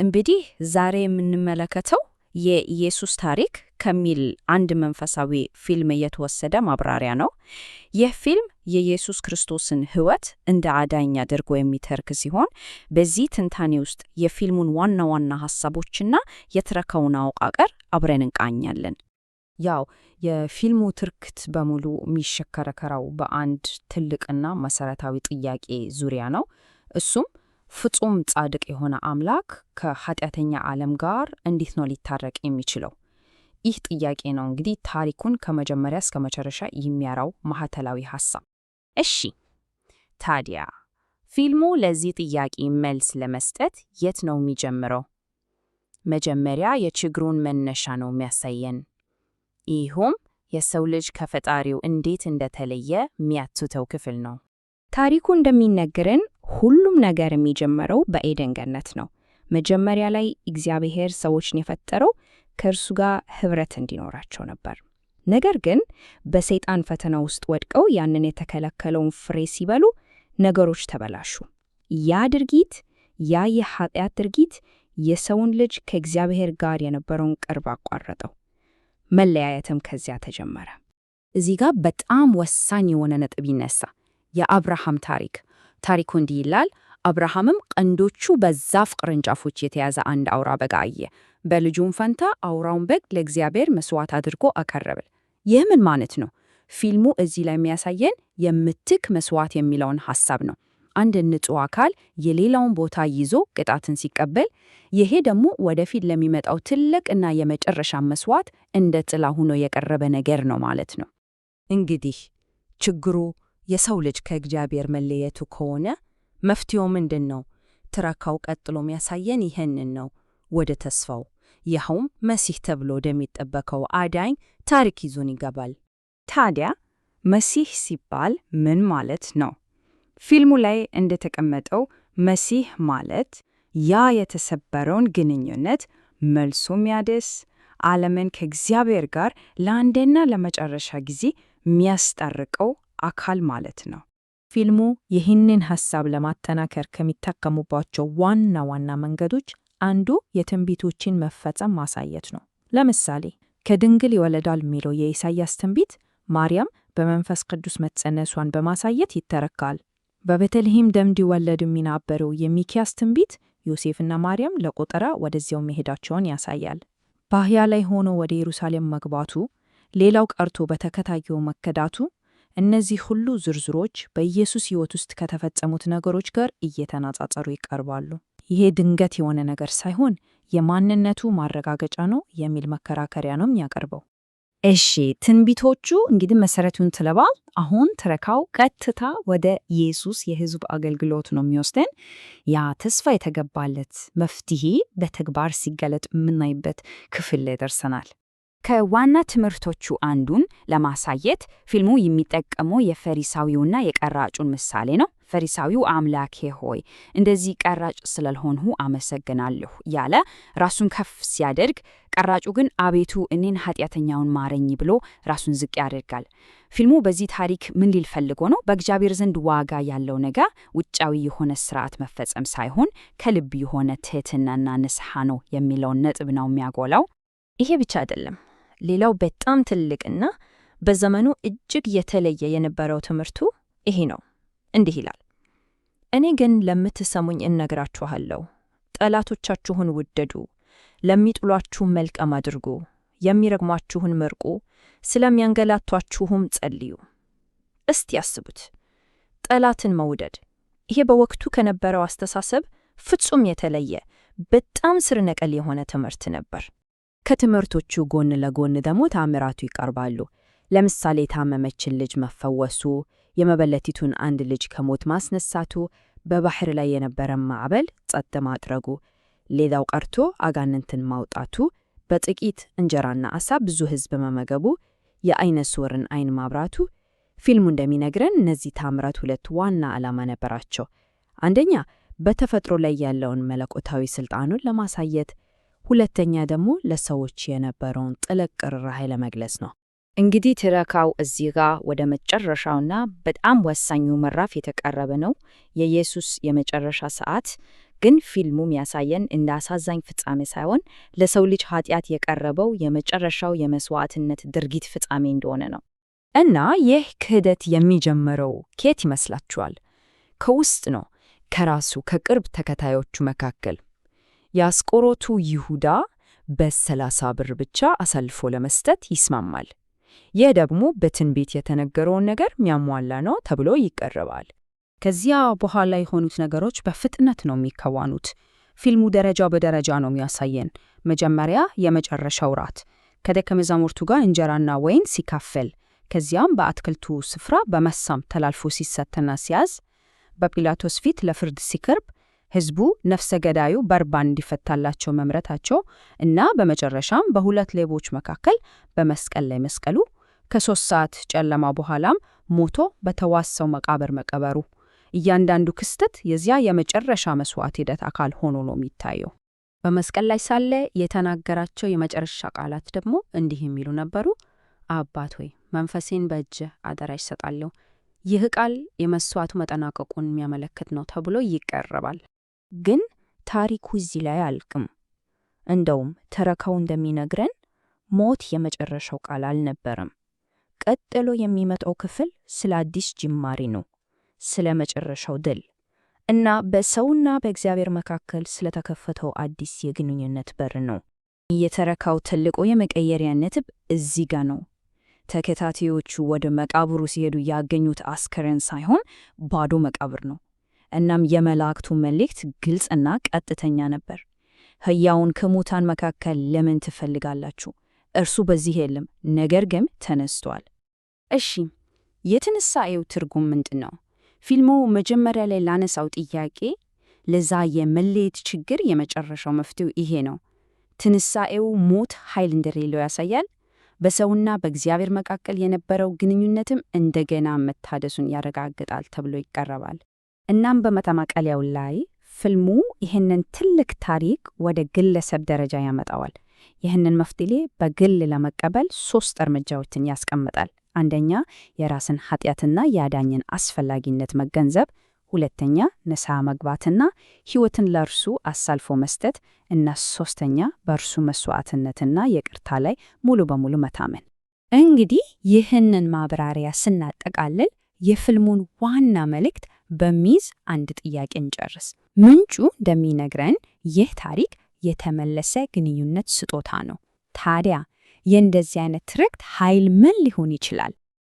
እንግዲህ ዛሬ የምንመለከተው የኢየሱስ ታሪክ ከሚል አንድ መንፈሳዊ ፊልም የተወሰደ ማብራሪያ ነው። ይህ ፊልም የኢየሱስ ክርስቶስን ሕይወት እንደ አዳኝ አድርጎ የሚተርክ ሲሆን፣ በዚህ ትንታኔ ውስጥ የፊልሙን ዋና ዋና ሐሳቦችና የትረካውን አወቃቀር አብረን እንቃኛለን። ያው የፊልሙ ትርክት በሙሉ የሚሸከረከረው በአንድ ትልቅና መሰረታዊ ጥያቄ ዙሪያ ነው። እሱም ፍጹም ጻድቅ የሆነ አምላክ ከኃጢአተኛ ዓለም ጋር እንዴት ነው ሊታረቅ የሚችለው? ይህ ጥያቄ ነው እንግዲህ ታሪኩን ከመጀመሪያ እስከ መጨረሻ የሚያራው ማዕከላዊ ሐሳብ። እሺ፣ ታዲያ ፊልሙ ለዚህ ጥያቄ መልስ ለመስጠት የት ነው የሚጀምረው? መጀመሪያ የችግሩን መነሻ ነው የሚያሳየን። ይህም የሰው ልጅ ከፈጣሪው እንዴት እንደተለየ የሚያትተው ክፍል ነው። ታሪኩ እንደሚነግረን ሁሉም ነገር የሚጀምረው በኤደን ገነት ነው። መጀመሪያ ላይ እግዚአብሔር ሰዎችን የፈጠረው ከእርሱ ጋር ኅብረት እንዲኖራቸው ነበር። ነገር ግን በሰይጣን ፈተና ውስጥ ወድቀው ያንን የተከለከለውን ፍሬ ሲበሉ ነገሮች ተበላሹ። ያ ድርጊት፣ ያ የኃጢአት ድርጊት የሰውን ልጅ ከእግዚአብሔር ጋር የነበረውን ቅርብ አቋረጠው። መለያየትም ከዚያ ተጀመረ። እዚህ ጋር በጣም ወሳኝ የሆነ ነጥብ ይነሳ፣ የአብርሃም ታሪክ። ታሪኩ እንዲህ ይላል። አብርሃምም ቀንዶቹ በዛፍ ቅርንጫፎች የተያዘ አንድ አውራ በግ አየ። በልጁም ፈንታ አውራውን በግ ለእግዚአብሔር መስዋዕት አድርጎ አቀረበ። ይህ ምን ማለት ነው? ፊልሙ እዚህ ላይ የሚያሳየን የምትክ መስዋዕት የሚለውን ሐሳብ ነው። አንድ ንጹሕ አካል የሌላውን ቦታ ይዞ ቅጣትን ሲቀበል፣ ይሄ ደግሞ ወደፊት ለሚመጣው ትልቅ እና የመጨረሻ መስዋዕት እንደ ጥላ ሆኖ የቀረበ ነገር ነው ማለት ነው። እንግዲህ ችግሩ የሰው ልጅ ከእግዚአብሔር መለየቱ ከሆነ መፍትሄው ምንድን ነው? ትረካው ቀጥሎ የሚያሳየን ይህንን ነው። ወደ ተስፋው፣ ይኸውም መሲህ ተብሎ ወደሚጠበቀው አዳኝ ታሪክ ይዞን ይገባል። ታዲያ መሲህ ሲባል ምን ማለት ነው? ፊልሙ ላይ እንደተቀመጠው መሲህ ማለት ያ የተሰበረውን ግንኙነት መልሶ የሚያድስ፣ ዓለምን ከእግዚአብሔር ጋር ለአንዴና ለመጨረሻ ጊዜ የሚያስታርቀው አካል ማለት ነው። ፊልሙ ይህንን ሐሳብ ለማጠናከር ከሚጠቀሙባቸው ዋና ዋና መንገዶች አንዱ የትንቢቶችን መፈጸም ማሳየት ነው። ለምሳሌ ከድንግል ይወለዳል የሚለው የኢሳይያስ ትንቢት ማርያም በመንፈስ ቅዱስ መጸነሷን በማሳየት ይተረካል። በቤተልሔም እንዲወለድ የሚናበረው የሚኪያስ ትንቢት ዮሴፍና ማርያም ለቆጠራ ወደዚያው መሄዳቸውን ያሳያል። በአህያ ላይ ሆኖ ወደ ኢየሩሳሌም መግባቱ፣ ሌላው ቀርቶ በተከታዩ መከዳቱ፣ እነዚህ ሁሉ ዝርዝሮች በኢየሱስ ሕይወት ውስጥ ከተፈጸሙት ነገሮች ጋር እየተነጻጸሩ ይቀርባሉ። ይሄ ድንገት የሆነ ነገር ሳይሆን የማንነቱ ማረጋገጫ ነው የሚል መከራከሪያ ነው የሚያቀርበው። እሺ፣ ትንቢቶቹ እንግዲህ መሰረቱን ጥለዋል። አሁን ትረካው ቀጥታ ወደ ኢየሱስ የሕዝብ አገልግሎት ነው የሚወስደን። ያ ተስፋ የተገባለት መፍትሄ በተግባር ሲገለጥ የምናይበት ክፍል ላይ ደርሰናል። ከዋና ትምህርቶቹ አንዱን ለማሳየት ፊልሙ የሚጠቀመው የፈሪሳዊውና የቀራጩን ምሳሌ ነው። ፈሪሳዊው አምላኬ ሆይ እንደዚህ ቀራጭ ስላልሆንሁ አመሰግናለሁ ያለ ራሱን ከፍ ሲያደርግ፣ ቀራጩ ግን አቤቱ እኔን ኃጢአተኛውን ማረኝ ብሎ ራሱን ዝቅ ያደርጋል። ፊልሙ በዚህ ታሪክ ምን ሊል ፈልጎ ነው? በእግዚአብሔር ዘንድ ዋጋ ያለው ነገር ውጫዊ የሆነ ስርዓት መፈጸም ሳይሆን ከልብ የሆነ ትህትናና ንስሐ ነው የሚለውን ነጥብ ነው የሚያጎላው። ይሄ ብቻ አይደለም። ሌላው በጣም ትልቅና በዘመኑ እጅግ የተለየ የነበረው ትምህርቱ ይሄ ነው። እንዲህ ይላል፣ እኔ ግን ለምትሰሙኝ እነግራችኋለሁ፣ ጠላቶቻችሁን ውደዱ፣ ለሚጥሏችሁ መልካም አድርጉ፣ የሚረግሟችሁን መርቁ፣ ስለሚያንገላቷችሁም ጸልዩ። እስቲ ያስቡት፣ ጠላትን መውደድ። ይሄ በወቅቱ ከነበረው አስተሳሰብ ፍጹም የተለየ በጣም ስር ነቀል የሆነ ትምህርት ነበር። ከትምህርቶቹ ጎን ለጎን ደግሞ ተአምራቱ ይቀርባሉ። ለምሳሌ የታመመችን ልጅ መፈወሱ፣ የመበለቲቱን አንድ ልጅ ከሞት ማስነሳቱ፣ በባህር ላይ የነበረን ማዕበል ጸጥ ማድረጉ፣ ሌላው ቀርቶ አጋንንትን ማውጣቱ፣ በጥቂት እንጀራና ዓሣ ብዙ ሕዝብ መመገቡ፣ የአይነ ስውርን አይን ማብራቱ። ፊልሙ እንደሚነግረን እነዚህ ተአምራት ሁለት ዋና ዓላማ ነበራቸው። አንደኛ በተፈጥሮ ላይ ያለውን መለኮታዊ ስልጣኑን ለማሳየት፣ ሁለተኛ ደግሞ ለሰዎች የነበረውን ጥልቅ ርኅራኄ ለመግለጽ ነው። እንግዲህ ትረካው እዚህ ጋር ወደ መጨረሻውና በጣም ወሳኙ ምዕራፍ የተቀረበ ነው። የኢየሱስ የመጨረሻ ሰዓት። ግን ፊልሙ የሚያሳየን እንደ አሳዛኝ ፍጻሜ ሳይሆን ለሰው ልጅ ኃጢአት የቀረበው የመጨረሻው የመስዋዕትነት ድርጊት ፍጻሜ እንደሆነ ነው። እና ይህ ክህደት የሚጀምረው ከየት ይመስላችኋል? ከውስጥ ነው፣ ከራሱ ከቅርብ ተከታዮቹ መካከል። የአስቆሮቱ ይሁዳ በ30 ብር ብቻ አሳልፎ ለመስጠት ይስማማል። ይህ ደግሞ በትንቢት የተነገረውን ነገር የሚያሟላ ነው ተብሎ ይቀርባል። ከዚያ በኋላ የሆኑት ነገሮች በፍጥነት ነው የሚከዋኑት። ፊልሙ ደረጃ በደረጃ ነው የሚያሳየን። መጀመሪያ የመጨረሻው ራት ከደቀ መዛሙርቱ ጋር እንጀራና ወይን ሲካፈል፣ ከዚያም በአትክልቱ ስፍራ በመሳም ተላልፎ ሲሰጥና ሲያዝ፣ በጲላጦስ ፊት ለፍርድ ሲቀርብ፣ ሕዝቡ ነፍሰ ገዳዩ በርባን እንዲፈታላቸው መምረታቸው እና በመጨረሻም በሁለት ሌቦች መካከል በመስቀል ላይ መስቀሉ፣ ከ3 ሰዓት ጨለማ በኋላም ሞቶ በተዋሰው መቃብር መቀበሩ። እያንዳንዱ ክስተት የዚያ የመጨረሻ መስዋዕት ሂደት አካል ሆኖ ነው የሚታየው። በመስቀል ላይ ሳለ የተናገራቸው የመጨረሻ ቃላት ደግሞ እንዲህ የሚሉ ነበሩ። አባት ሆይ መንፈሴን በእጅህ አደራ እሰጣለሁ። ይህ ቃል የመስዋዕቱ መጠናቀቁን የሚያመለክት ነው ተብሎ ይቀርባል። ግን ታሪኩ እዚህ ላይ አያልቅም። እንደውም ተረካው እንደሚነግረን ሞት የመጨረሻው ቃል አልነበረም። ቀጥሎ የሚመጣው ክፍል ስለ አዲስ ጅማሬ ነው፣ ስለ መጨረሻው ድል እና በሰውና በእግዚአብሔር መካከል ስለተከፈተው አዲስ የግንኙነት በር ነው። የተረካው ትልቁ የመቀየሪያ ነጥብ እዚህ ጋ ነው። ተከታታዮቹ ወደ መቃብሩ ሲሄዱ ያገኙት አስከሬን ሳይሆን ባዶ መቃብር ነው። እናም የመላእክቱ መልእክት ግልጽና ቀጥተኛ ነበር። ሕያውን ከሙታን መካከል ለምን ትፈልጋላችሁ? እርሱ በዚህ የለም፣ ነገር ግን ተነስቷል። እሺ፣ የትንሣኤው ትርጉም ምንድን ነው? ፊልሙ መጀመሪያ ላይ ላነሳው ጥያቄ፣ ለዛ የመለየት ችግር የመጨረሻው መፍትሄው ይሄ ነው። ትንሣኤው ሞት ኃይል እንደሌለው ያሳያል። በሰውና በእግዚአብሔር መካከል የነበረው ግንኙነትም እንደገና መታደሱን ያረጋግጣል ተብሎ ይቀርባል። እናም በማጠቃለያው ላይ ፊልሙ ይህንን ትልቅ ታሪክ ወደ ግለሰብ ደረጃ ያመጣዋል። ይህንን መፍትሄ በግል ለመቀበል 3 እርምጃዎችን ያስቀምጣል። አንደኛ፣ የራስን ኃጢአትና የአዳኝን አስፈላጊነት መገንዘብ። ሁለተኛ፣ ንስሐ መግባትና ሕይወትን ለእርሱ አሳልፎ መስጠት እና ሶስተኛ፣ በእርሱ መስዋዕትነትና ይቅርታ ላይ ሙሉ በሙሉ መታመን። እንግዲህ ይህንን ማብራሪያ ስናጠቃልል የፊልሙን ዋና መልእክት በሚይዝ አንድ ጥያቄ እንጨርስ። ምንጩ እንደሚነግረን ይህ ታሪክ የተመለሰ ግንኙነት ስጦታ ነው። ታዲያ የእንደዚህ አይነት ትርክት ኃይል ምን ሊሆን ይችላል?